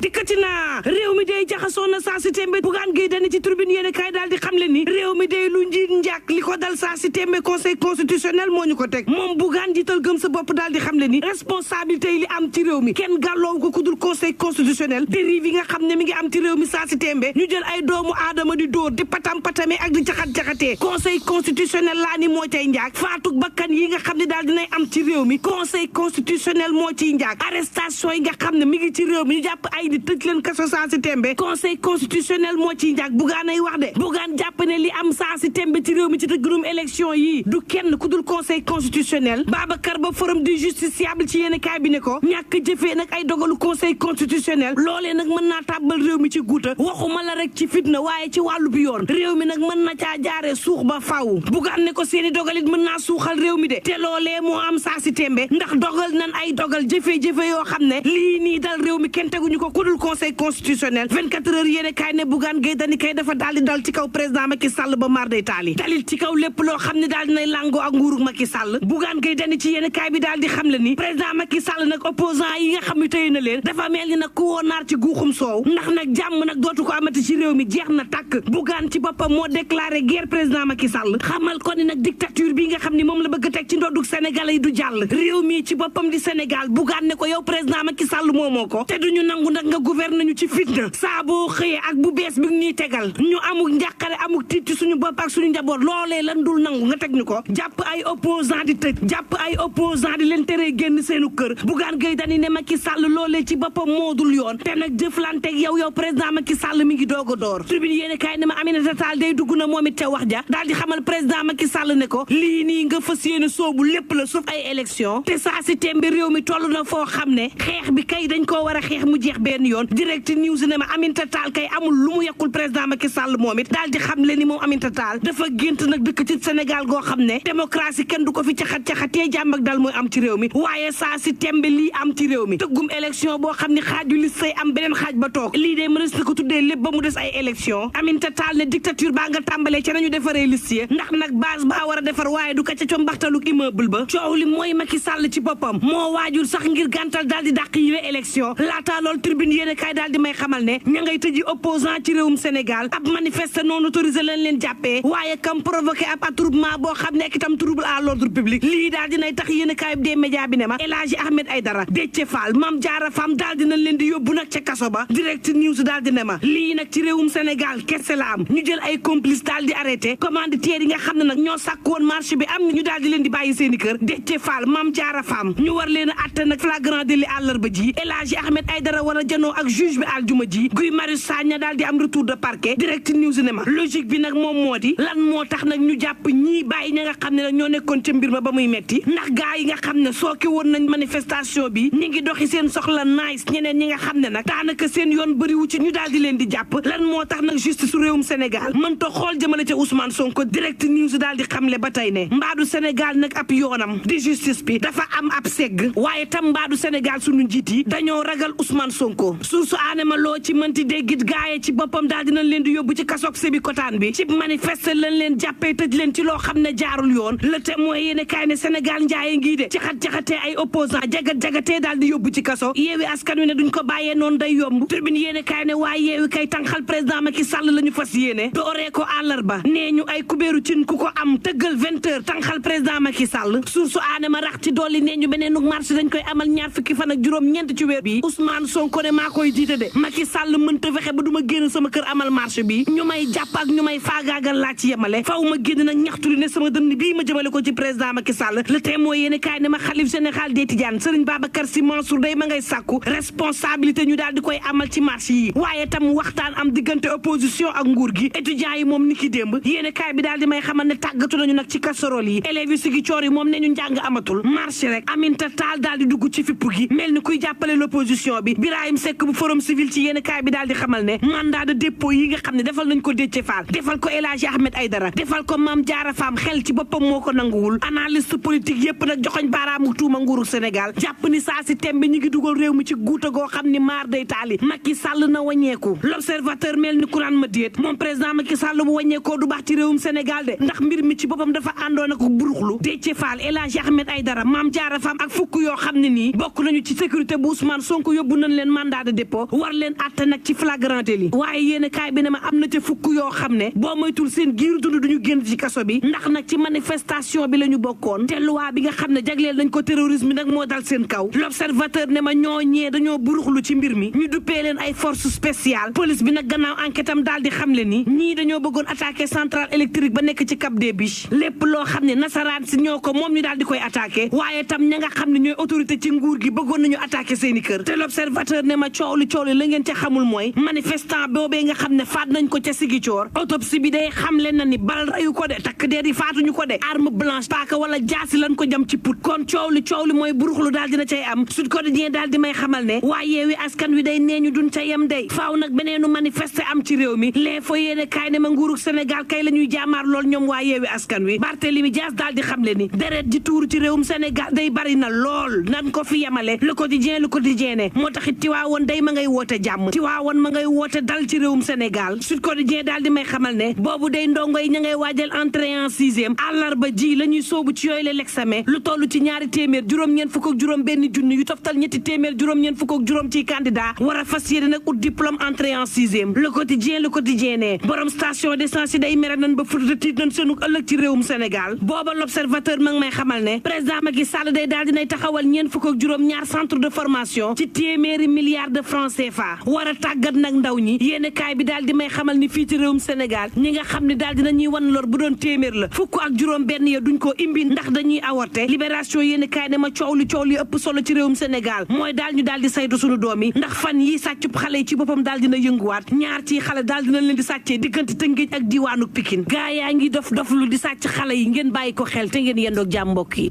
dikkati na réew mi day jaxasoo na saa si tembe Bougane Gueye Dany ci tribune yéen kaay daal di xam le ni réew mi day lu njiit njàkk li ko dal saa si tembe conseil constitutionnel moo ñu ko teg moom Bougane jiital gëm sa bopp daal di xam le ni responsabilité yi li am ci réew mi kenn gàlloowu ko kudul conseil constitutionnel dérive yi nga xam ne mi ngi am ci réew mi saa si tembe ñu jël ay doomu aadama di dóor di patam-patame ak di jaxat-jaxatee conseil constitutionnel laa ni moo cay njaak faatug bakkan yi nga xam ne daal dinay am ci réew mi conseil constitutionnel moo ciy njaak arrestation yi nga xam ne mi ngi ci réew mi ñu jàpp ay di tëj leen kaso saa si tembe conseil constitutionnel moo ciy njaak Bougane ay wax de Bougane jàpp ne li am saa si tembe ci réew mi ci tëggurum élection yi du kenn ku dul conseil constitutionnel Babacar Ba forum du justiciable ci yéen kaay bi ne ko ñàkk jëfee nag ay dogalu conseil constitutionnel loolee nag mën naa tàbbal réew mi ci guuta waxuma la rek ci fitna waaye ci wàllu bi yoon réew mi nag mën na caa jaare suux ba faw Bougane ne ko seeni dogalit mën naa suuxal réew mi de te loolee moo am saa si tembe ndax dogal nan ay dogal jëfe-jëfe yoo xam ne lii nii dal réew mi kenn teguñu ko ku dul conseil constitutionnel 24 heures yéene kaay ne Bougane Gueye Dany kay dafa daal di dal ci kaw président Macky Sall ba mar day taali dalil ci kaw lépp loo xam ne daal dinay làngoo ak nguurug Macky Sall Bougane Gueye Dany ci yéene kaay bi daal di xam le ni président Macky Sall nag opposant yi nga xam ne tëye na leen dafa mel ni nag ku woo naar ci guuxum soow ndax nag jàmm nag dootu ko amati ci réew mi jeex na tàkk Bougane ci boppam moo déclaré guerre président Macky Sall xamal ko ni nag dictature bi nga xam ne moom la bëgg a teg ci ndoddug Sénégalais yi du jàll réew mi ci boppam di Sénégal Bougane ne ko yow président Macky Sall moomoo ko te duñu nangu nag nga gouverner ñu ci fitna saa boo xëyee ak bu bees bi ñuy tegal ñu amuk njàqare amuk tiit ci suñu bopp ak suñu njaboot loolee lan dul nangu nga teg ñu ko jàpp ay opposant di tëj jàpp ay opposant di leen teree génn seenu kër Bougane Gueye Dany ne Macky Sall loolee ci boppam moo dul yoon te nag jëflanteeg yow président Macky Sall mi ngi doog a door tribune yéene kaay ne ma Aminata Tall day dugg na moom it ca wax ja daal di xamal président Macky Sall ne ko lii nii nga fas yéene soobu lépp la sauf ay élection te saa si tembe réew mi toll na foo xam ne xeex bi kay dañ koo war a xeex mu jeex benn yoon direct news ne ma Aminata Tall kay amul lu mu yekkul président Macky Sall moom it daal di xam le ni moom Aminata Tall dafa gént nag dëkk ci Sénégal goo xam ne démocratie kenn du ko fi caxat-caxatee jàmm ak dal mooy am ci réew mi waaye saa si tembe lii am ci réew mi tëggum élection boo xam ne xaaju li say am beneen xaaj ba toog lii de mënees na ko tuddee lépp ba mu des ay élection Aminata Tall ne dictature baa nga tàmbalee ca nañu defaree liste ndax nag base baa war a defar waaye du ka ca combaxtaluk immeuble ba coow li mooy Macky Sall ci boppam moo waajul sax ngir gàntal daal di dàq yi élection laataa loolu tribune yéene kaay daal di may xamal ne ña ngay tëji opposant ci réewum Sénégal ab manifeste non autorisé lañ leen jàppee waaye kam provoqué ab attroupement boo xam ne itam trouble à l'ordre public lii daal dinay tax yéene kaay des médias bi ne ma El Hadji Ahmed Aïdara Déthié Fall Mame Diarra Fam daal dinañ leen di yóbbu nag ca kaso ba direct news daal di ne ma lii nag ci réewum Sénégal kese la am ñu jël ay complice daal di arrêté commanditaires yi nga xam ne nag ñoo sàkk woon marché bi am ñu daal di leen di bàyyi seeni kër Déthié Fall Mame Diarra Fam ñu war leen a atte nag flagrant délit àllarba ji El Hadji Ahmed Aïdara war a janoo ak juge bi aljuma ji Guy Marius Sagna daal di am retour de parquet direct news ne ma logique bi nag moom moo di lan moo tax nag ñu jàpp ñii bàyyi ña nga xam ne nag ñoo nekkoon ca mbir ma ba muy metti ndax gaa yi nga xam ne sooke woon nañ manifestation bi ñi ngi doxi seen soxla nice ñeneen ñi nga xam ne nag daanaka seen yoon bëriwu ci ñu daal di leen di jàpp lan moo tax nag justice su réewum Sénégal mënta xool jëmale ca Ousmane Sonko direct news daal di xamle ba tey ne mbaadu Sénégal nag ab yoonam di justice bi dafa am ab segg waaye tam mbaadu Sénégal sunu njiit yi dañoo ragal Ousmane Sonko su aanema loo ci mënti déggit gaaye ci boppam daal dinañ leen di yóbbu ci kasoog sébi kotaan bi ci manifeste lañ leen jàppee tëj leen ci loo xam ne jaarul yoon le témoin yéene kaay ne Sénégal njaaye ngii de ci xat-jaxatee ay opposant jagat-jagatee daal di yóbbu ci kaso yeewi askan wi ne duñ ko bàyyee noonu day yomb tribune yéene kaay ne waaye yeewi kay tànqal président Macky Sall la ñu fas yéene dooree ko àllarba nee ñu ay kubéeru cin ku ko am tëggal 20 heures tànqal président Macky Sall source aanema rax ci dolli nee ñu beneen marché dañ koy amal ñaar fukki fan ak juróom ñeent ci weer bi Ousmane Sonko ne maa koy jiite de Macky Sall mënta fexe ba du ma génn sama kër amal marché bi ñu may jàpp ak ñu may faagaagal laa ci yemale faw ma génn nag ñaxtu li ne sama dënn bii ma jëmale ko ci président Macky Sall le témoin yéene kaay ne ma xalif général des Tidianes Serigne Babacar Sy Mansour day ma ngay sàkku responsabilité ñu daal di koy amal ci marché yi waaye tam waxtaan am diggante opposition ak nguur gi étudiants yi moom ni ki démb yéene kaay bi daal di may xamal ne tàggatu nañu nag ci casserole yi élèves yi sigi coor yi moom ne ñu njàng amatul marché rek Aminata Tall daal di dugg ci fipp gi mel ni kuy jàppale l'opposition bi Birahim Seck bu forum civil ci yéene kaay bi daal di xamal ne mandat de dépôt yi nga xam ne defal nañ ko Déthié Fall defal ko El Hadji Ahmed Aïdara defal ko Mame Diarra Fam xel ci boppam moo ko nanguwul analyste politique yépp nag joxoñ baaraamu tuuma nguuru Sénégal jàpp ni saa si tembe ñi ngi dugal réew mi ci guuta goo xam ni maar day taali Macky Sall na wàññeeku l'observateur mel ni kuraan ma déet moom président Macky Sall bu wàññeekoo du baax ci réewum Sénégal de ndax mbir mi ci boppam dafa àndoon ak buruxlu Déthié Fall El Hadji Ahmed Aïdara Mame Diarra Fam ak fukk yoo xam ne nii bokk nañu ci sécurité bu Ousmane Sonko yóbbu nañ leen mandat de dépôt war leen àtte nag ci flagrant délit waaye yéen kaay bi ne ma am na ca fukk yoo xam ne boo moytul seen giiru dund duñu génn ci kaso bi ndax nag ci manifestation bi la ñu bokkoon te loi bi nga xam ne jagleel nañ ko terrorisme nag moo dal seen kaw l'observateur ne ma ñooñee dañoo buruxlu ci mbir mi ñu duppee leen ay force spéciale police bi nag gannaaw enquête am daal di xam le ni ñii dañoo bëggoon attaquer centrale électrique ba nekk ci Cap des Biches lépp loo xam ne nasaraan si ñoo ko moom ñu daal di koy attaquer waaye tam ña nga xam ne ñooy autorité ci nguur gi bëggoon nañu attaquer seeni kër te l'observateur ne ma coow li la ngeen ca xamul mooy manifestant boobee nga xam ne faat nañ ko ca Ziguinchor autopsie bi day xamle na ni bal rayu ko de takk deer yi faatuñu ko de arme blanche paaka wala jaasi lañ ko jam ci put kon coow li mooy buruxlu daal dina cay am Sud Quotidien daal di may xamal ne waa Yewwi Askan Wi day nee ñu duñ ca yem day faaw nag beneenu manifester am ci réew mi l'info yéene kaay ne ma nguurug Sénégal kay la ñuy jaamaar lool ñoom waa Yewwi Askan Wi Barthélémy Dias daal di xamle ni deret ji tuuru ci réewum Sénégal day bari na lool nan ko fi yemale le quotidien ne moo taxit Tiwaawoon day ma ngay woote jàmm Tiwaawoon ma ngay woote dal ci réewum Sénégal Sud Quotidien daal di may xamal ne boobu day ndongo yi ña ngay waajal entrée en sixième àllarba ji la ñuy soobu ci yooyu l'examen lu toll ci ñaari téeméer juróom-ñeent fukk ak juróom benn junni yu toftal ñetti téeméer juróom-ñeent fukk ak juróom ci candidat war a fas yéene nag ut diplôme entrée en sixième le quotidien ne borom station d'essence yi day mere nañ ba futa tiit nañ seenu ëllëg ci réewum Sénégal booba l'observateur ma ngi may xamal ne président Macky Sall day daal dinay taxawal ñeent fukk ak juróom ñaar centre de formation ci téeméeri milliards de francs CFA war a tàggat nag ndaw ñi yéen kaay bi daal di may xamal ni fii ci réewum Sénégal ñi nga xam ne daal dinañuy wan lor bu doon téeméer la fukk ak juróom benn ya duñ ko imbi ndax dañuy avorté libération yéen kaay ne ma coow li ëpp solo ci réewum Sénégal mooy daal ñu daal di saytu suñu doom yi ndax fan yi sàccub xale yi ci boppam daal dina yënguwaat ñaar ci xale daal dina leen di sàccee diggante Tëngéej ak diwaanu Pikine gaa yaa ngi dof lu di sàcc xale yi ngeen bàyyi ko xel te ngeen yendoog jàmm mbokk yi